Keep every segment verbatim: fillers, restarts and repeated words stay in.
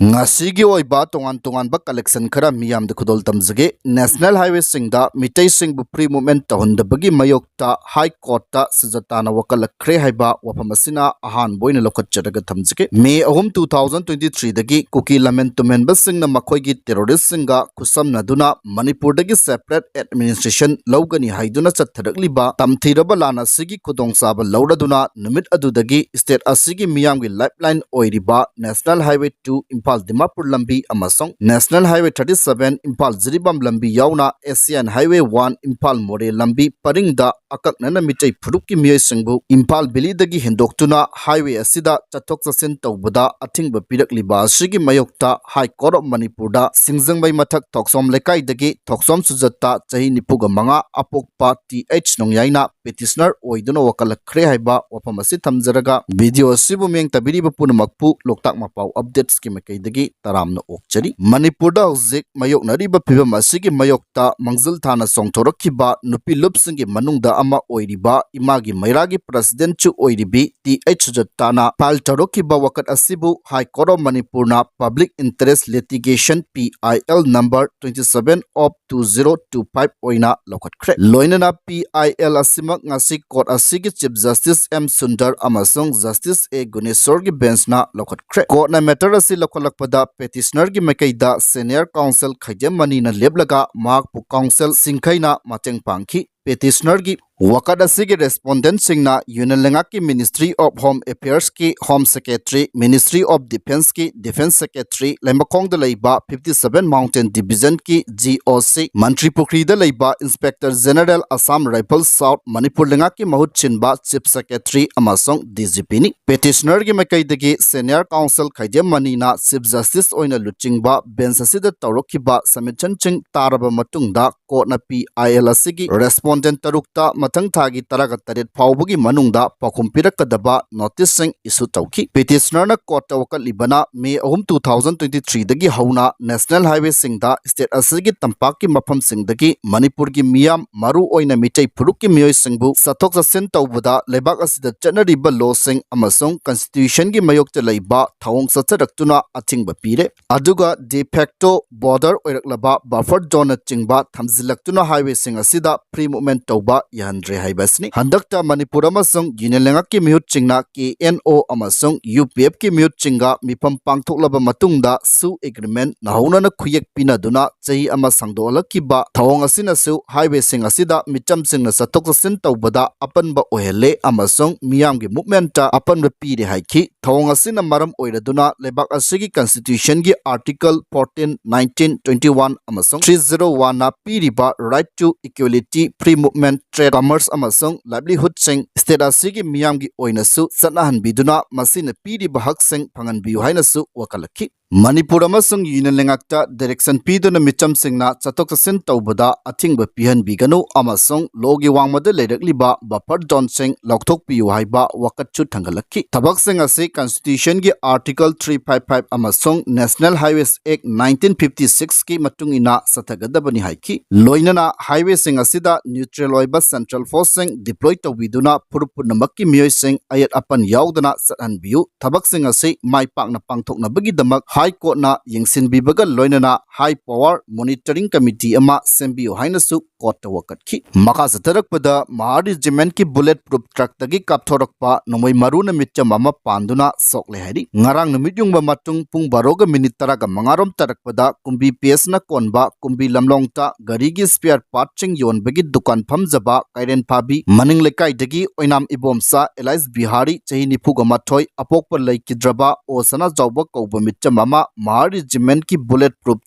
ꯉꯁꯤꯒꯤ ꯑꯣꯏꯕ ꯇꯣꯉꯥꯟ ꯇꯣꯉꯥꯟꯕ collection ꯈꯔ ꯃꯤꯌꯥꯝꯗ ꯈꯨꯗꯣꯜ ꯇꯝꯖꯒꯦ꯫ National highwayꯁꯤꯡꯗ ꯃꯤꯇꯩꯁꯤꯡꯕꯨ free movement ꯇꯧꯍꯟꯗꯕꯒꯤ ꯃꯥꯌꯣꯛꯇ High Courtꯇ ꯁꯨꯖꯥꯇꯥꯅ ꯋꯥꯀꯠꯂꯛꯈ꯭ꯔꯦ ꯍꯥꯏꯕ ꯋꯥꯐꯝ ꯑꯁꯤꯅ ꯑꯍꯥꯟꯕ ꯑꯣꯏꯅ ꯂꯧꯈꯠꯆꯔꯒ ꯊꯝꯖꯒꯦ꯫ May ꯑꯍꯨꯝ, two thousand twenty threeꯗꯒꯤ ꯀꯨꯀꯤ ꯂꯝꯍꯦꯟ ꯇꯨꯝꯍꯦꯟꯕꯁꯤꯡꯅ ꯃꯈꯣꯏꯒꯤ terroristꯁꯤꯡꯒ ꯈꯨꯠꯁꯝꯅꯗꯨꯅ ꯃꯅꯤꯄꯨꯔꯗꯒꯤ separate administration ꯂꯧꯒꯅꯤ ꯍꯥꯏꯗꯨꯅ ꯆꯠꯊꯔꯛꯂꯤꯕ ꯇꯝꯊꯤꯔꯕ ꯂꯥꯟ ꯑꯁꯤꯒꯤ ꯈꯨꯗꯣꯡꯆꯥꯕ ꯂꯧꯔꯗꯨꯅ ꯅꯨꯃꯤꯠ ꯑꯗꯨꯗꯒꯤ state ꯑꯁꯤꯒꯤ ꯃꯤꯌꯥꯝꯒꯤ lifeline ꯑꯣꯏꯔꯤꯕ National Highway two Imphal Dimapur ꯂꯝꯕꯤ ꯑꯃꯁꯨꯡ National Highway thirty seven Imphal Jiribam ꯂꯝꯕꯤ ꯌꯥꯎꯅ Asian Highway one ꯏꯝꯐꯥꯜ ꯃꯣꯔꯦ ꯂꯝꯕꯤ ꯄꯔꯤꯡꯗ ꯑꯀꯛꯅꯅ ꯃꯤꯇꯩ ꯐꯨꯔꯨꯞꯀꯤ ꯃꯤꯑꯣꯏꯁꯤꯡꯕꯨ ꯏꯝꯐꯥꯜ ꯚꯦꯂꯤꯗꯒꯤ ꯍꯦꯟꯗꯣꯛꯇꯨꯅ highway ꯑꯁꯤꯗ ꯆꯠꯊꯣꯛ ꯆꯠꯁꯤꯟ ꯇꯧꯕꯗ ꯑꯊꯤꯡꯕ ꯄꯤꯔꯛꯂꯤꯕ ꯑꯁꯤꯒꯤ ꯃꯥꯌꯣꯛꯇ High Court of ꯃꯅꯤꯄꯨꯔꯗ ꯁꯤꯡꯖꯃꯩ ꯃꯊꯛ ꯊꯣꯛꯆꯣꯝ ꯂꯩꯀꯥꯏꯗꯒꯤ ꯊꯣꯛꯆꯣꯝ ꯁꯨꯖꯇꯥ, ꯆꯍꯤ ꯅꯤꯐꯨꯒ ꯃꯉꯥ, ꯑꯄꯣꯛꯄ ꯇꯤ ꯑꯩꯆ ꯅꯣꯡꯌꯥꯏꯅ petitioner ꯑꯣꯏꯗꯨꯅ ꯋꯥꯀꯠꯂꯛꯈ꯭ꯔꯦ ꯍꯥꯏꯕ ꯋꯥꯐꯝ ꯑꯁꯤ ꯊꯝꯖꯔꯒ, video ꯑꯁꯤꯕꯨ ꯃꯤꯠꯌꯦꯡ ꯇꯥꯕꯤꯔꯤꯕ ꯄꯨꯝꯅꯃꯛꯄꯨ ꯂꯣꯛꯇꯥꯛ ꯃꯄꯥꯎ updatesꯀꯤ ꯃꯥꯏꯀꯩꯗꯒꯤ ꯇꯔꯥꯝꯅ ꯑꯣꯛꯆꯔꯤ꯫ ꯃꯅꯤꯄꯨꯔꯗ ꯍꯧꯖꯤꯛ ꯃꯥꯌꯣꯛꯅꯔꯤꯕ ꯐꯤꯕꯝ ꯑꯁꯤꯒꯤ ꯃꯥꯌꯣꯛꯇ ꯃꯥꯡꯖꯤꯜ ꯊꯥꯅ ꯆꯣꯡꯊꯣꯔꯛꯈꯤꯕ ꯅꯨꯄꯤ ꯂꯨꯞꯁꯤꯡꯒꯤ ꯃꯅꯨꯡꯗ ꯑꯃ ꯑꯣꯏꯔꯤꯕ ꯏꯃꯥꯒꯤ ꯃꯩꯔꯥꯒꯤ presidentꯁꯨ ꯑꯣꯏꯔꯤꯕꯤ ꯇꯤ ꯑꯩꯆ ꯁꯨꯖꯇꯥꯅ file ꯇꯧꯔꯛꯈꯤꯕ ꯋꯥꯀꯠ ꯑꯁꯤꯕꯨ High Court of ꯃꯅꯤꯄꯨꯔꯅ Public Interest Litigation P I L number twenty seven of two zero two five ꯑꯣꯏꯅ ꯂꯧꯈꯠꯈ꯭ꯔꯦ꯫ ꯂꯣꯏꯅꯅ P I L ꯑꯁꯤꯃꯛ ꯉꯁꯤ court ꯑꯁꯤꯒꯤ Chief Justice M ꯁꯨꯟꯗꯔ ꯑꯃꯁꯨꯡ Justice A ꯒꯨꯅꯦꯁꯣꯔꯒꯤ benchꯅ ꯂꯧꯈꯠꯈ꯭ꯔꯦ꯫ Courtꯅ matter ꯑꯁꯤ ꯂꯧꯈꯠꯂꯛꯄꯗ petitionerꯒꯤ ꯃꯥꯏꯀꯩꯗ senior counsel ꯈꯩꯗꯦꯝ ꯃꯅꯤꯅ ꯂꯦꯞꯂꯒ ꯃꯍꯥꯛꯄꯨ counsel ꯁꯤꯡꯈꯩꯅ ꯃꯇꯦꯡ ꯄꯥꯡꯈꯤ꯫ Petitionerꯒꯤ ꯋꯥꯀꯠ ꯑꯁꯤꯒꯤ respondentꯁꯤꯡꯅ union ꯂꯩꯉꯥꯛꯀꯤ Ministry of Home Affairsꯀꯤ Home Secretary, Ministry of Defenceꯀꯤ Defence Secretary, ꯂꯩꯃꯈꯣꯡꯗ ꯂꯩꯕ fifty seven Mountain Divisionꯀꯤ G O C, ꯃꯟꯇ꯭ꯔꯤꯄꯨꯈ꯭ꯔꯤꯗ ꯂꯩꯕ Inspector General Assam Rifles South, Manipur ꯂꯩꯉꯥꯛꯀꯤ ꯃꯍꯨꯠ ꯁꯤꯟꯕ Chief Secretary ꯑꯃꯁꯨꯡ D G Pꯅꯤ꯫ Petitionerꯒꯤ ꯃꯥꯏꯀꯩꯗꯒꯤ senior counsel ꯈꯩꯗꯦꯝ ꯃꯅꯤꯅ Chief Justice ꯑꯣꯏꯅ ꯂꯨꯆꯤꯡꯕ bench ꯑꯁꯤꯗ ꯇꯧꯔꯛꯈꯤꯕ submissionꯁꯤꯡ ꯇꯥꯔꯕ ꯃꯇꯨꯡꯗ courtꯅ P I L ꯑꯁꯤꯒꯤ respondent ꯇꯔꯨꯛꯇ ꯃꯊꯪ ꯊꯥꯒꯤ ꯇꯔꯥꯒ ꯇꯔꯦꯠ ꯐꯥꯎꯕꯒꯤ ꯃꯅꯨꯡꯗ ꯄꯥꯎꯈꯨꯝ ꯄꯤꯔꯛꯀꯗꯕ ꯅꯣꯇꯤꯁꯁꯤꯡ ꯏꯁꯨ ꯇꯧꯈꯤ꯫ ꯄꯤꯇꯤꯁꯅꯔꯅ ꯀꯣꯔꯠꯇ ꯋꯥꯀꯠꯂꯤꯕꯅ ꯃꯦ ꯑꯍꯨꯝ, two thousand twenty three ꯗꯒꯤ ꯍꯧꯅ ꯅꯦꯁꯅꯦꯜ ꯍꯥꯏꯋꯦꯁꯤꯡꯗ ꯁ꯭ꯇꯦꯠ ꯑꯁꯤꯒꯤ ꯇꯝꯄꯥꯛꯀꯤ ꯃꯐꯝꯁꯤꯡꯗꯒꯤ ꯃꯅꯤꯄꯨꯔꯒꯤ ꯃꯤꯌꯥꯝ, ꯃꯔꯨ ꯑꯣꯏꯅ ꯃꯤꯇꯩ ꯐꯨꯔꯨꯞꯀꯤ ꯃꯤꯑꯣꯏꯁꯤꯡꯕꯨ ꯆꯠꯊꯣꯛ ꯆꯠꯁꯤꯟ ꯇꯧꯕꯗ ꯂꯩꯕꯥꯛ ꯑꯁꯤꯗ ꯆꯠꯅꯔꯤꯕ ꯂꯣꯁꯤꯡ ꯑꯃꯁꯨꯡ ꯀꯟꯁꯇꯤꯇ꯭ꯌꯨꯁꯟꯒꯤ ꯃꯥꯌꯣꯛꯇ ꯂꯩꯕ ꯊꯧꯑꯣꯡ ꯆꯠꯊꯔꯛꯇꯨꯅ ꯑꯊꯤꯡꯕ ꯄꯤꯔꯦ꯫ ꯑꯗꯨꯒ de facto border ꯑꯣꯏꯔꯛꯂꯕ buffer zoneꯅꯆꯤꯡꯕ ꯊꯝꯖꯤꯜꯂꯛꯇꯨꯅ ꯍꯥꯏꯋꯦꯁꯤꯡ ꯑꯁꯤꯗ free movement ꯇꯧꯕ ꯌꯥꯍꯟꯗ꯭ꯔꯦ ꯍꯥꯏꯕ ꯑꯁꯤꯅꯤ꯫ ꯍꯟꯗꯛꯇ ꯃꯅꯤꯄꯨꯔ ꯑꯃꯁꯨꯡ ꯌꯨꯅꯤꯌꯟ ꯂꯩꯉꯥꯛꯀꯤ ꯃꯤꯍꯨꯠꯁꯤꯡꯅ ꯀꯦ ꯑꯦꯟ ꯑꯣ ꯑꯃꯁꯨꯡ ꯌꯨ ꯄꯤ ꯑꯦꯐꯀꯤ ꯃꯤꯍꯨꯠꯁꯤꯡꯒ ꯃꯤꯐꯝ ꯄꯥꯡꯊꯣꯛꯂꯕ ꯃꯇꯨꯡꯗ ꯁꯨ ꯑꯦꯒ꯭ꯔꯤꯃꯦꯟ ꯅꯧꯍꯧꯅꯅ ꯈꯨꯌꯦꯛ ꯄꯤꯅꯗꯨꯅ ꯆꯍꯤ ꯑꯃ ꯁꯥꯡꯗꯣꯛꯍꯜꯂꯛꯈꯤꯕ ꯊꯧꯑꯣꯡ ꯑꯁꯤꯅꯁꯨ ꯍꯥꯏꯋꯦꯁꯤꯡ ꯑꯁꯤꯗ ꯃꯤꯆꯝꯁꯤꯡꯅ ꯆꯠꯊꯣꯛ ꯆꯠꯁꯤꯟ ꯇꯧꯕꯗ ꯑꯄꯟꯕ ꯑꯣꯏꯍꯜꯂꯦ ꯑꯃꯁꯨꯡ ꯃꯤꯌꯥꯝꯒꯤ movementꯇ ꯑꯄꯟꯕ ꯄꯤꯔꯦ ꯍꯥꯏꯈꯤ꯫ ꯊꯧꯑꯣꯡ ꯑꯁꯤꯅ ꯃꯔꯝ ꯑꯣꯏꯔꯗꯨꯅ ꯂꯩꯕꯥꯛ ꯑꯁꯤꯒꯤ ꯀꯟꯁꯇꯤꯇ꯭ꯌꯨꯁꯟꯒꯤ article fourteen, nineteen, twenty one ꯑꯃꯁꯨꯡ three zero oneꯅ ꯄꯤꯔꯤꯕ right to equality, free movement, trade, commerce ꯑꯃꯁꯨꯡ livelihoodꯁꯤꯡ ꯁ꯭ꯇꯦꯠ ꯑꯁꯤꯒꯤ ꯃꯤꯌꯥꯝꯒꯤ ꯑꯣꯏꯅꯁꯨ ꯆꯠꯅꯍꯟꯕꯤꯗꯨꯅ ꯃꯁꯤꯅ ꯄꯤꯔꯤꯕ ꯍꯛꯁꯤꯡ ꯐꯪꯍꯟꯕꯤꯌꯨ ꯍꯥꯏꯅꯁꯨ ꯋꯥꯀꯠꯂꯛꯈꯤ꯫ ꯃꯅꯤꯄꯨꯔ ꯑꯃꯁꯨꯡ ꯌꯨꯅꯤꯌꯟ ꯂꯩꯉꯥꯛꯇ direction ꯄꯤꯗꯨꯅ ꯃꯤꯆꯝꯁꯤꯡꯅ ꯆꯠꯊꯣꯛ ꯆꯠꯁꯤꯟ ꯇꯧꯕꯗ ꯑꯊꯤꯡꯕ ꯄꯤꯍꯟꯕꯤꯒꯅꯨ ꯑꯃꯁꯨꯡ ꯂꯣꯒꯤ ꯋꯥꯡꯃꯗ ꯂꯩꯔꯛꯂꯤꯕ buffer zoneꯁꯤꯡ ꯂꯧꯊꯣꯛꯄꯤꯌꯨ ꯍꯥꯏꯕ ꯋꯥꯀꯠꯁꯨ ꯊꯥꯡꯒꯠꯂꯛꯈꯤ꯫ ꯊꯕꯛꯁꯤꯡ ꯑꯁꯤ ꯀꯟꯁꯇꯤꯇ꯭ꯌꯨꯁꯟꯒꯤ ꯑꯥꯔꯇꯤꯀꯜ three five five ꯑꯃꯁꯨꯡ National Highways Act nineteen fifty sixꯀꯤ ꯃꯇꯨꯡ ꯏꯟꯅ ꯆꯠꯊꯒꯗꯕꯅꯤ ꯍꯥꯏꯈꯤ꯫ ꯂꯣꯏꯅꯅ ꯍꯥꯏꯋꯦꯁꯤꯡ ꯑꯁꯤꯗ neutral ꯑꯣꯏꯕ central forceꯁꯤꯡ deploy ꯇꯧꯕꯤꯗꯨꯅ ꯐꯨꯔꯨꯞ ꯄꯨꯝꯅꯃꯛꯀꯤ ꯃꯤꯑꯣꯏꯁꯤꯡ ꯑꯌꯦꯠ ꯑꯄꯟ ꯌꯥꯎꯗꯅ ꯆꯠꯍꯟꯕꯤꯌꯨ꯫ ꯊꯕꯛꯁꯤꯡ ꯑꯁꯤ ꯃꯥꯏ ꯄꯥꯛꯅ ꯄꯥꯡꯊꯣꯛꯅꯕꯒꯤꯗꯃꯛ ꯍꯥꯏ ꯀꯣꯔꯠꯅ ꯌꯦꯡꯁꯤꯟꯕꯤꯕꯒ ꯂꯣꯏꯅꯅ high power monitoring committee ꯑꯃ ꯁꯦꯝꯕꯤꯌꯨ ꯍꯥꯏꯅꯁꯨ ꯀꯣꯔꯠꯇ ꯋꯥꯀꯠꯈꯤ꯫ ꯃꯈꯥ ꯆꯠꯊꯔꯛꯄꯗ ꯃꯍꯥ ꯔꯦꯖꯤꯃꯦꯟꯠꯀꯤ bullet proof truckꯇꯒꯤ ꯀꯥꯞꯊꯣꯔꯛꯄ ꯅꯣꯡꯃꯩ ꯃꯔꯨꯅ ꯃꯤꯆꯝ ꯑꯃ ꯄꯥꯟꯗꯨꯅ ꯁꯣꯛꯂꯦ ꯍꯥꯏꯔꯤ꯫ ꯉꯔꯥꯡ ꯅꯨꯃꯤꯠ ꯌꯨꯡꯕ ꯃꯇꯨꯡ ꯄꯨꯡ ꯕꯥꯔꯣꯒ ꯃꯤꯅꯤꯠ ꯇꯔꯥꯒ ꯃꯉꯥꯔꯣꯝ ꯇꯥꯔꯛꯄꯗ ꯀꯨꯝꯕꯤ ꯄꯦꯁꯅ ꯀꯣꯟꯕ ꯀꯨꯝꯕꯤ ꯂꯝꯂꯣꯡꯇ ꯒꯥꯔꯤꯒꯤ spare partꯁꯤꯡ ꯌꯣꯟꯕꯒꯤ ꯗꯨꯀꯥꯟ ꯐꯝꯖꯕ ꯀꯩꯔꯦꯟ ꯐꯥꯕꯤ ꯃꯅꯤꯡ ꯂꯩꯀꯥꯏꯗꯒꯤ ꯑꯣꯏꯅꯥꯝ ꯏꯕꯣꯝꯆꯥ ꯑꯦꯂꯥꯏꯁ ꯕꯤꯍꯥꯔꯤ, ꯆꯍꯤ ꯅꯤꯐꯨꯒ ꯃꯥꯊꯣꯏ, ꯑꯄꯣꯛꯄ ꯂꯩꯈꯤꯗ꯭ꯔꯕ ꯑꯣ ꯁꯅꯥꯖꯥꯎꯕ ꯀꯧꯕ ꯃꯤꯆꯝ ꯑꯃ ꯃꯍꯥ ꯔꯦꯖꯤꯃꯦꯟꯠꯀꯤ bullet proof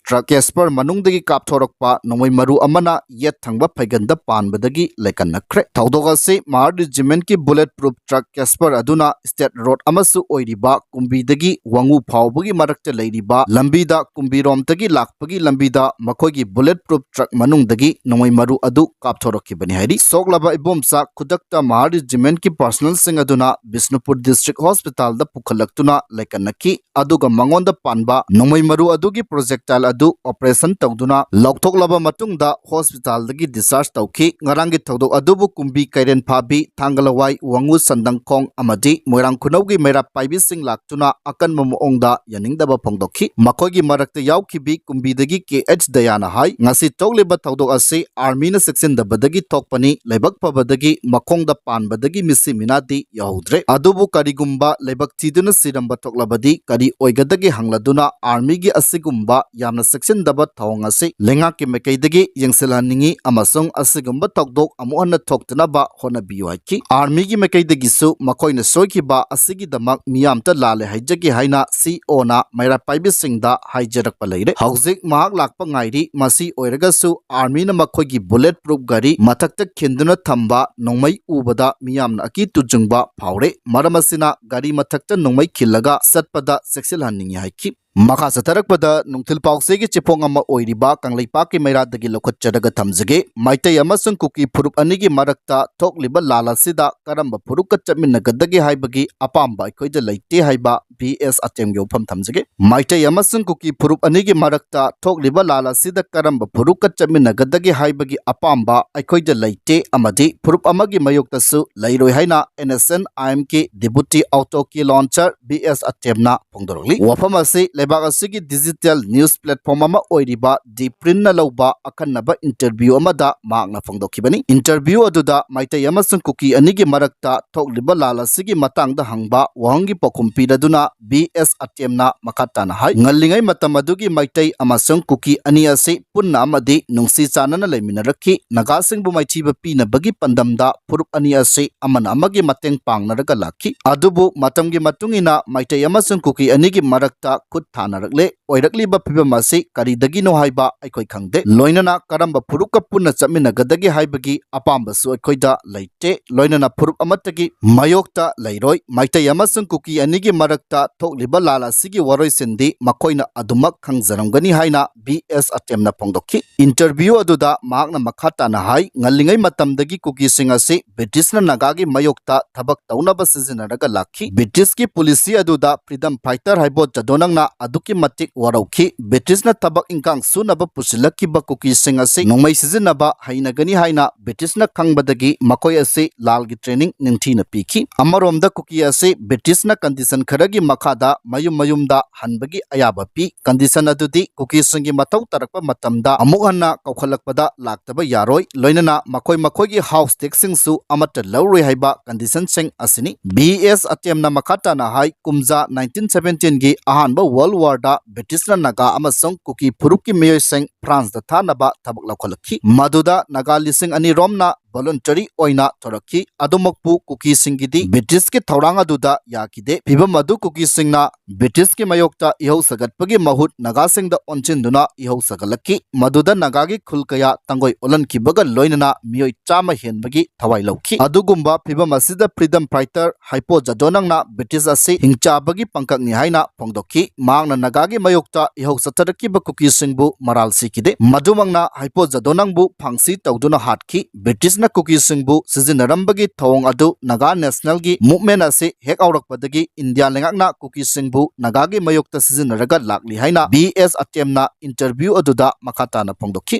truck ꯀꯦꯁꯄꯔ ꯃꯅꯨꯡꯗꯒꯤ ꯀꯥꯞꯊꯣꯔꯛꯄ ꯅꯣꯡꯃꯩ ꯃꯔꯨ ꯑꯃꯅ ꯌꯦꯠ ꯊꯪꯕ ꯐꯩꯒꯟꯗ ꯄꯥꯟꯕꯗꯒꯤ ꯂꯩꯀꯟꯅꯈ꯭ꯔꯦ꯫ ꯊꯧꯗꯣꯛ ꯑꯁꯤ ꯃꯍꯥꯔ ꯔꯦꯖꯤꯃꯦꯟꯠꯀꯤ ꯕꯨꯂꯦꯠ ꯄ꯭ꯔꯨꯐ ꯇ꯭ꯔꯛ ꯀꯦꯁꯄꯔ ꯑꯗꯨꯅ ꯁ꯭ꯇꯦꯠ ꯔꯣꯗ ꯑꯃꯁꯨ ꯑꯣꯏꯔꯤꯕ ꯀꯨꯝꯕꯤꯗꯒꯤ ꯋꯥꯉꯨ ꯐꯥꯎꯕꯒꯤ ꯃꯔꯛꯇ ꯂꯩꯔꯤꯕ ꯂꯝꯕꯤꯗ ꯀꯨꯝꯕꯤꯔꯣꯝꯗꯒꯤ ꯂꯥꯛꯄꯒꯤ ꯂꯝꯕꯤꯗ ꯃꯈꯣꯏꯒꯤ ꯕꯨꯂꯦꯠ ꯄ꯭ꯔꯨꯐ ꯇ꯭ꯔꯛ ꯃꯅꯨꯡꯗꯒꯤ ꯅꯣꯡꯃꯩ ꯃꯔꯨ ꯑꯗꯨ ꯀꯥꯞꯊꯣꯔꯛꯈꯤꯕꯅꯤ ꯍꯥꯏꯔꯤ꯫ ꯁꯣꯛꯂꯕ ꯏꯕꯣꯝꯆꯥ ꯈꯨꯗꯛꯇ ꯃꯍꯥꯔ ꯔꯦꯖꯤꯃꯦꯟꯠꯀꯤ ꯄꯔꯁꯅꯦꯜꯁꯤꯡ ꯑꯗꯨꯅ ꯕꯤꯁꯅꯨꯄꯨꯔ ꯗꯤꯁꯇ꯭ꯔꯤꯛ ꯍꯣꯁꯄꯤꯇꯥꯜꯗ ꯄꯨꯈꯠꯂꯛꯇꯨꯅ ꯂꯩꯀꯠꯅꯈꯤ꯫ ꯑꯗꯨꯒ ꯃꯉꯣꯟꯗ ꯄꯥꯟꯕ ꯅꯣꯡꯃꯩ ꯃꯔꯨ ꯑꯗꯨꯒꯤ ꯄ꯭ꯔꯣꯖꯦꯛꯇꯥꯏꯜ ꯑꯗꯨ ꯑꯣꯄꯔꯦꯁꯟ ꯇꯧꯗꯨꯅ ꯂꯧꯊꯣꯛꯂꯕ ꯃꯇꯨꯡꯗ ꯍꯣꯁꯄꯤꯇꯥꯜꯗꯒꯤ ꯗꯤꯁꯆꯥꯔꯖ ꯇꯧꯈꯤ꯫ ꯉꯔꯥꯡꯒꯤ ꯊꯧꯗꯣꯛ ꯑꯗꯨꯕꯨ ꯀꯨꯝꯕꯤ, ꯀꯩꯔꯦꯟ ꯐꯥꯕꯤ, ꯊꯥꯡꯒꯂꯋꯥꯏ, ꯋꯥꯉꯨ ꯁꯟꯗꯪꯈꯣꯡ ꯑꯃꯗꯤ ꯃꯣꯏꯔꯥꯡ ꯈꯨꯅꯧꯒꯤ ꯃꯩꯔꯥ ꯄꯥꯏꯕꯤꯁꯤꯡ ꯂꯥꯛꯇꯨꯅ ꯑꯀꯟꯕ ꯃꯑꯣꯡꯗ ꯌꯥꯅꯤꯡꯗꯕ ꯐꯣꯡꯗꯣꯛꯈꯤ꯫ ꯃꯈꯣꯏꯒꯤ ꯃꯔꯛꯇ ꯌꯥꯎꯈꯤꯕꯤ ꯀꯨꯝꯕꯤꯗꯒꯤ ꯀꯦ ꯑꯩꯆ ꯗꯌꯥꯅ ꯍꯥꯏ, ꯉꯁꯤ ꯊꯣꯛꯂꯤꯕ ꯊꯧꯗꯣꯛ ꯑꯁꯤ ꯑꯥꯔꯃꯤꯅ ꯆꯦꯛꯁꯤꯟꯗꯕꯗꯒꯤ ꯊꯣꯛꯄꯅꯤ, ꯂꯥꯏꯕꯛ ꯐꯕꯗꯒꯤ ꯃꯈꯣꯡꯗ ꯄꯥꯟꯕꯗꯒꯤ ꯃꯤꯁꯤ ꯃꯤꯅꯥꯗꯤ ꯌꯥꯎꯍꯧꯗ꯭ꯔꯦ꯫ ꯑꯗꯨꯕꯨ ꯀꯔꯤꯒꯨꯝꯕ ꯂꯥꯏꯕꯛ ꯊꯤꯗꯨꯅ ꯁꯤꯔꯝꯕ ꯊꯣꯛꯂꯕꯗꯤ ꯀꯔꯤ ꯑꯣꯏꯒꯗꯒꯦ ꯍꯪꯂꯗꯨꯅ ꯑꯥꯔꯃꯤꯒꯤ ꯑꯁꯤꯒꯨꯝꯕ ꯌꯥꯝꯅ ꯆꯦꯛꯁꯤꯟꯗꯕ ꯊꯧꯑꯣꯡ ꯑꯁꯤ ꯂꯩꯉꯥꯛꯀꯤ ꯃꯥꯏꯀꯩꯗꯒꯤ ꯌꯦꯡꯁꯤꯜꯍꯟꯅꯤꯡꯏ ꯑꯃꯁꯨꯡ ꯑꯁꯤꯒꯨꯝꯕ ꯊꯧꯗꯣꯛ ꯑꯃꯨꯛ ꯍꯟꯅ ꯊꯣꯛꯇꯅꯕ ꯍꯣꯠꯅꯕꯤꯌꯨ ꯍꯥꯏꯈꯤ꯫ ꯑꯥꯔꯃꯤꯒꯤ ꯃꯥꯏꯀꯩꯗꯒꯤꯁꯨ ꯃꯈꯣꯏꯅ ꯁꯣꯏꯈꯤꯕ ꯑꯁꯤꯒꯤꯗꯃꯛ ꯃꯤꯌꯥꯝꯇ ꯂꯥꯜꯂꯦ ꯍꯥꯏꯖꯒꯦ ꯍꯥꯏꯅ ꯁꯤ ꯑꯣꯅ ꯃꯩꯔꯥ ꯄꯥꯏꯕꯤꯁꯤꯡꯗ ꯍꯥꯏꯖꯔꯛꯄ ꯂꯩꯔꯦ꯫ ꯍꯧꯖꯤꯛ ꯃꯍꯥꯛ ꯂꯥꯛꯄ ꯉꯥꯏꯔꯤ꯫ ꯃꯁꯤ ꯑꯣꯏꯔꯒꯁꯨ ꯑꯥꯔꯃꯤꯅ ꯃꯈꯣꯏꯒꯤ ꯕꯨꯂꯦꯠ ꯄ꯭ꯔꯨꯐ ꯒꯥꯔꯤ ꯃꯊꯛꯇ ꯈꯤꯟꯗꯨꯅ ꯊꯝꯕ ꯅꯣꯡꯃꯩ ꯎꯕꯗ ꯃꯤꯌꯥꯝꯅ ꯑꯀꯤ ꯇꯨꯖꯨꯡꯕ ꯐꯥꯎꯔꯦ꯫ ꯃꯔꯝ ꯑꯁꯤꯅ ꯒꯥꯔꯤ ꯃꯊꯛꯇ ꯅꯣꯡꯃꯩ ꯈꯤꯜꯂꯒ ꯆꯠꯄꯗ ꯆꯦꯛꯁꯤꯜꯍꯟꯅꯤꯡꯏ ꯍꯥꯏꯈꯤ꯫ ꯃꯈꯥ ꯆꯠꯊꯔꯛꯄꯗ ꯅꯨꯡꯊꯤꯜ ꯄꯥꯎꯆꯦꯒꯤ ꯆꯦꯐꯣꯡ ꯑꯃ ꯑꯣꯏꯔꯤꯕ ꯀꯪꯂꯩꯄꯥꯛꯀꯤ ꯃꯩꯔꯥꯗꯒꯤ ꯂꯧꯈꯠꯆꯔꯒ ꯊꯝꯖꯒꯦ꯫ ꯃꯩꯇꯩ ꯑꯃꯁꯨꯡ ꯀꯨꯀꯤ ꯐꯨꯔꯨꯞ ꯑꯅꯤꯒꯤ ꯃꯔꯛꯇ ꯊꯣꯛꯂꯤꯕ ꯂꯥꯜ ꯑꯁꯤꯗ ꯀꯔꯝꯕ ꯐꯨꯔꯨꯞꯀ ꯆꯠꯃꯤꯟꯅꯒꯗꯒꯦ ꯍꯥꯏꯕꯒꯤ ꯑꯄꯥꯝꯕ ꯑꯩꯈꯣꯏꯗ ꯂꯩꯇꯦ ꯍꯥꯏꯕ ꯚꯤ ꯑꯦꯁ ꯑꯇꯦꯝꯒꯤ ꯋꯥꯐꯝ ꯊꯝꯖꯒꯦ꯫ ꯃꯩꯇꯩ ꯑꯃꯁꯨꯡ ꯀꯨꯀꯤ ꯐꯨꯔꯨꯞ ꯑꯅꯤꯒꯤ ꯃꯔꯛꯇ ꯊꯣꯛꯂꯤꯕ ꯂꯥꯜ ꯑꯁꯤꯗ ꯀꯔꯝꯕ ꯐꯨꯔꯨꯞꯀ ꯆꯠꯃꯤꯟꯅꯒꯗꯒꯦ ꯍꯥꯏꯕꯒꯤ ꯑꯄꯥꯝꯕ ꯑꯩꯈꯣꯏꯗ ꯂꯩꯇꯦ ꯑꯃꯗꯤ ꯐꯨꯔꯨꯞ ꯑꯃꯒꯤ ꯃꯥꯌꯣꯛꯇꯁꯨ ꯂꯩꯔꯣꯏ ꯍꯥꯏꯅ N S N I M ꯀꯤ ꯗꯤꯄꯨꯇꯤ ꯑꯣꯇꯣ ꯀꯤ ꯂꯣꯟꯆꯔ ꯚꯤ ꯑꯦꯁ ꯑꯇꯦꯝꯅ ꯐꯣꯡꯗꯣꯔꯛꯂꯤ꯫ ꯋꯥꯐꯝ ꯑꯁꯤ ꯂꯩꯕꯥꯛ ꯑꯁꯤꯒꯤ ꯗꯤꯖꯤꯇꯦꯜ ꯅ꯭ꯌꯨꯁ ꯄ꯭ꯂꯦꯠꯐꯣꯔꯝ ꯑꯃ ꯑꯣꯏꯔꯤꯕ ꯗꯤ ꯄ꯭ꯔꯤꯟꯠꯅ ꯂꯧꯕ ꯑꯈꯟꯅꯕ ꯏꯟꯇꯔꯚ꯭ꯌꯨ ꯑꯃꯗ ꯃꯍꯥꯛꯅ ꯐꯣꯡꯗꯣꯛꯈꯤꯕꯅꯤ꯫ ꯏꯟꯇꯔꯚ꯭ꯌꯨ ꯑꯗꯨꯗ ꯃꯩꯇꯩ ꯑꯃꯁꯨꯡ ꯀꯨꯀꯤ ꯑꯅꯤꯒꯤ ꯃꯔꯛꯇ ꯊꯣꯛꯂꯤꯕ ꯂꯥꯜ ꯑꯁꯤꯒꯤ ꯃꯇꯥꯡꯗ ꯍꯪꯕ ꯋꯥꯍꯪꯒꯤ ꯄꯥꯎꯈꯨꯝ ꯄꯤꯔꯗꯨꯅ ꯚꯤ ꯑꯦꯁ ꯑꯇꯦꯝꯅ ꯃꯈꯥ ꯇꯥꯅ ꯍꯥꯏ, ꯉꯜꯂꯤꯉꯩ ꯃꯇꯝ ꯑꯗꯨꯒꯤ ꯃꯩꯇꯩ ꯑꯃꯁꯨꯡ ꯀꯨꯀꯤ ꯑꯅꯤ ꯑꯁꯤ ꯄꯨꯟꯅ ꯑꯃꯗꯤ ꯅꯨꯡꯁꯤ ꯆꯥꯟꯅꯅ ꯂꯩꯃꯤꯟꯅꯔꯛꯈꯤ꯫ ꯅꯥꯒꯥꯁꯤꯡꯕꯨ ꯃꯥꯏꯊꯤꯕ ꯄꯤꯅꯕꯒꯤ ꯄꯥꯟꯗꯝꯗ ꯐꯨꯔꯨꯞ ꯑꯅꯤ ꯑꯁꯤ ꯑꯃꯅ ꯑꯃꯒꯤ ꯃꯇꯦꯡ ꯄꯥꯡꯅꯔꯒ ꯂꯥꯛꯈꯤ꯫ ꯑꯗꯨꯕꯨ ꯃꯇꯝꯒꯤ ꯃꯇꯨꯡ ꯏꯟꯅ ꯃꯩꯇꯩ ꯑꯃꯁꯨꯡ ꯀꯨꯀꯤ ꯑꯅꯤꯒꯤ ꯃꯔꯛꯇ ꯈꯨꯠ ꯊꯥꯅꯔꯛꯂꯦ꯫ ꯑꯣꯏꯔꯛꯂꯤꯕ ꯐꯤꯕꯝ ꯑꯁꯤ ꯀꯔꯤꯗꯒꯤꯅꯣ ꯍꯥꯏꯕ ꯑꯩꯈꯣꯏ ꯈꯪꯗꯦ꯫ ꯂꯣꯏꯅꯅ ꯀꯔꯝꯕ ꯐꯨꯔꯨꯞꯀ ꯄꯨꯟꯅ ꯆꯠꯃꯤꯟꯅꯒꯗꯒꯦ ꯍꯥꯏꯕꯒꯤ ꯑꯄꯥꯝꯕꯁꯨ ꯑꯩꯈꯣꯏꯗ ꯂꯩꯇꯦ꯫ ꯂꯣꯏꯅꯅ ꯐꯨꯔꯨꯞ ꯑꯃꯠꯇꯒꯤ ꯃꯥꯌꯣꯛꯇ ꯂꯩꯔꯣꯏ꯫ ꯃꯩꯇꯩ ꯑꯃꯁꯨꯡ ꯀꯨꯀꯤ ꯑꯅꯤꯒꯤ ꯃꯔꯛꯇ ꯊꯣꯛꯂꯤꯕ ꯂꯥꯜ ꯑꯁꯤꯒꯤ ꯋꯥꯔꯣꯏꯁꯤꯟꯗꯤ ꯃꯈꯣꯏꯅ ꯑꯗꯨꯃꯛ ꯈꯪꯖꯔꯝꯒꯅꯤ ꯍꯥꯏꯅ ꯕꯤ ꯑꯦꯁ ꯑꯇꯦꯝꯅ ꯐꯣꯡꯗꯣꯛꯈꯤ꯫ ꯏꯟꯇꯔꯚ꯭ꯌꯨ ꯑꯗꯨꯗ ꯃꯍꯥꯛꯅ ꯃꯈꯥ ꯇꯥꯅ ꯍꯥꯏ, ꯉꯜꯂꯤꯉꯩ ꯃꯇꯝꯗꯒꯤ ꯀꯨꯀꯤꯁꯤꯡ ꯑꯁꯤ ꯕ꯭ꯔꯤꯇꯤꯁꯅ ꯅꯥꯒꯥꯒꯤ ꯃꯥꯌꯣꯛꯇ ꯊꯕꯛ ꯇꯧꯅꯕ ꯁꯤꯖꯤꯟꯅꯔꯒ ꯂꯥꯛꯈꯤ꯫ ꯕ꯭ꯔꯤꯇꯤꯁꯀꯤ ꯄꯣꯂꯤꯁꯤ ꯑꯗꯨꯗ ꯐ꯭ꯔꯤꯗꯝ ꯐꯥꯏꯇꯔ ꯍꯥꯏꯕꯣ ꯖꯗꯣꯅꯪꯅ ꯑꯗꯨꯛꯀꯤ ꯃꯇꯤꯛ ꯋꯥꯔꯧꯈꯤ꯫ ꯕ꯭ꯔꯤꯇꯤꯁꯅ ꯊꯕꯛ ꯏꯟꯈꯥꯡ ꯁꯨꯅꯕ ꯄꯨꯁꯤꯜꯂꯛꯈꯤꯕ ꯀꯨꯀꯤꯁꯤꯡ ꯑꯁꯤ ꯅꯣꯡꯃꯩ ꯁꯤꯖꯤꯟꯅꯕ ꯍꯩꯅꯒꯅꯤ ꯍꯥꯏꯅ ꯕ꯭ꯔꯤꯇꯤꯁꯅ ꯈꯪꯕꯗꯒꯤ ꯃꯈꯣꯏ ꯑꯁꯤ ꯂꯥꯜꯒꯤ ꯇ꯭ꯔꯦꯅꯤꯡ ꯅꯤꯡꯊꯤꯅ ꯄꯤꯈꯤ꯫ ꯑꯃꯔꯣꯝꯗ ꯀꯨꯀꯤ ꯑꯁꯤ ꯕ꯭ꯔꯤꯇꯤꯁꯅ ꯀꯟꯗꯤꯁꯟ ꯈꯔꯒꯤ ꯃꯈꯥꯗ ꯃꯌꯨꯝ ꯃꯌꯨꯝꯗ ꯍꯟꯕꯒꯤ ꯑꯌꯥꯕ ꯄꯤ꯫ ꯀꯟꯗꯤꯁꯟ ꯑꯗꯨꯗꯤ ꯀꯨꯀꯤꯁꯤꯡꯒꯤ ꯃꯊꯧ ꯇꯥꯔꯛꯄ ꯃꯇꯝꯗ ꯑꯃꯨꯛ ꯍꯟꯅ ꯀꯧꯈꯠꯂꯛꯄꯗ ꯂꯥꯛꯇꯕ ꯌꯥꯔꯣꯏ, ꯂꯣꯏꯅꯅ ꯃꯈꯣꯏ ꯃꯈꯣꯏꯒꯤ ꯍꯥꯎꯁ ꯇꯦꯛꯁꯁꯤꯡꯁꯨ ꯑꯃꯠꯇ ꯂꯧꯔꯣꯏ ꯍꯥꯏꯕ ꯀꯟꯗꯤꯁꯟꯁꯤꯡ ꯑꯁꯤꯅꯤ꯫ ꯕꯤ ꯑꯦꯁ ꯑꯇꯦꯝꯅ ꯃꯈꯥ ꯇꯥꯅ ꯍꯥꯏ, ꯀꯨꯝꯖꯥ ꯅꯥꯏꯟꯇꯤꯟ ꯁꯚꯦꯟꯇꯤꯟꯒꯤ ꯑꯍꯥꯟꯕ ꯋꯥꯔꯜꯗ ꯋꯥꯔꯗ ꯕ꯭ꯔꯤꯇꯤꯁꯅ ꯅꯥꯒꯥ ꯑꯃꯁꯨꯡ ꯀꯨꯀꯤ ꯐꯨꯔꯨꯞꯀꯤ ꯃꯤꯑꯣꯏꯁꯤꯡ ꯐ꯭ꯔꯥꯟꯁꯇ ꯊꯥꯅꯕ ꯊꯕꯛ ꯂꯧꯈꯠꯂꯛꯈꯤ꯫ ꯃꯗꯨꯗ ꯅꯥꯒꯥ ꯂꯤꯁꯤꯡ ꯑꯅꯤ ꯔꯣꯝꯅ ꯚꯣꯂꯨꯟꯇꯔꯤ ꯑꯣꯏꯅ ꯊꯣꯔꯛꯈꯤ꯫ ꯑꯗꯨꯃꯛꯄꯨ ꯀꯨꯀꯤꯁꯤꯡꯒꯤꯗꯤ ꯕ꯭ꯔꯤꯇꯤꯁꯀꯤ ꯊꯧꯔꯥꯡ ꯑꯗꯨꯗ ꯌꯥꯈꯤꯗꯦ꯫ ꯐꯤꯚꯝ ꯑꯗꯨ ꯀꯨꯀꯤꯁꯤꯡꯅ ꯕ꯭ꯔꯤꯇꯤꯁꯀꯤ ꯃꯥꯌꯣꯛꯇ ꯏꯍꯧ ꯁꯥꯒꯠꯄꯒꯤ ꯃꯍꯨꯠ ꯅꯥꯒꯥꯁꯤꯡꯗ ꯑꯣꯟꯁꯤꯟꯗꯨꯅ ꯏꯍꯧ ꯁꯥꯒꯠꯂꯛꯈꯤ꯫ ꯃꯗꯨꯗ ꯅꯥꯒꯥꯒꯤ ꯈꯨꯜ ꯀꯌꯥ ꯇꯪꯒꯣꯏ ꯑꯣꯜꯍꯟꯈꯤꯕꯒ ꯂꯣꯏꯅꯅ ꯃꯤꯑꯣꯏ ꯆꯥꯝꯃ ꯍꯦꯟꯕꯒꯤ ꯊꯋꯥꯏ ꯂꯧꯈꯤ꯫ ꯑꯗꯨꯒꯨꯝꯕ ꯐꯤꯚꯝ ꯑꯁꯤꯗ ꯐ꯭ꯔꯤꯗꯝ ꯐꯥꯏꯇꯔ ꯍꯥꯏꯄꯣ ꯖꯗꯣꯅꯪꯅ ꯕ꯭ꯔꯤꯇꯤꯁ ꯑꯁꯤ ꯍꯤꯡꯆꯥꯕꯒꯤ ꯄꯥꯡꯀꯛꯅꯤ ꯍꯥꯏꯅ ꯐꯣꯡꯗꯣꯛꯈꯤ꯫ ꯃꯍꯥꯛꯅ ꯅꯥꯒꯥꯒꯤ ꯃꯥꯌꯣꯛꯇ ꯏꯍꯧ ꯆꯠꯊꯔꯛꯈꯤꯕ ꯀꯨꯀꯤꯁꯤꯡꯕꯨ ꯃꯔꯥꯜ ꯁꯤꯈꯤꯗꯦ꯫ ꯃꯗꯨꯃꯛꯅ ꯍꯥꯏꯄꯣ ꯖꯗꯣꯅꯪꯕꯨ ꯐꯥꯡꯁꯤ ꯇꯧꯗꯨꯅ ꯍꯥꯠꯈꯤ꯫ ꯕ꯭ꯔꯤꯇꯤꯁꯅ ꯀꯨꯀꯤꯁꯤꯡꯕꯨ ꯁꯤꯖꯤꯟꯅꯔꯝꯕꯒꯤ ꯊꯧꯑꯣꯡ ꯑꯗꯨ ꯅꯥꯒꯥ ꯅꯦꯁꯅꯦꯜꯒꯤ ꯃꯨꯚꯃꯦꯟ ꯑꯁꯤ ꯍꯦꯛ ꯍꯧꯔꯛꯄꯗꯒꯤ ꯏꯟꯗꯤꯌꯥ ꯂꯩꯉꯥꯛꯅ ꯀꯨꯀꯤꯁꯤꯡꯕꯨ ꯅꯥꯒꯥꯒꯤ ꯃꯥꯌꯣꯛꯇ ꯁꯤꯖꯤꯟꯅꯔꯒ ꯂꯥꯛꯂꯤ ꯍꯥꯏꯅ ꯕꯤ ꯑꯦꯁ ꯑꯇꯦꯝꯅ ꯏꯟꯇꯔꯚ꯭ꯌꯨ ꯑꯗꯨꯗ ꯃꯈꯥ ꯇꯥꯅ ꯐꯣꯡꯗꯣꯛꯈꯤ꯫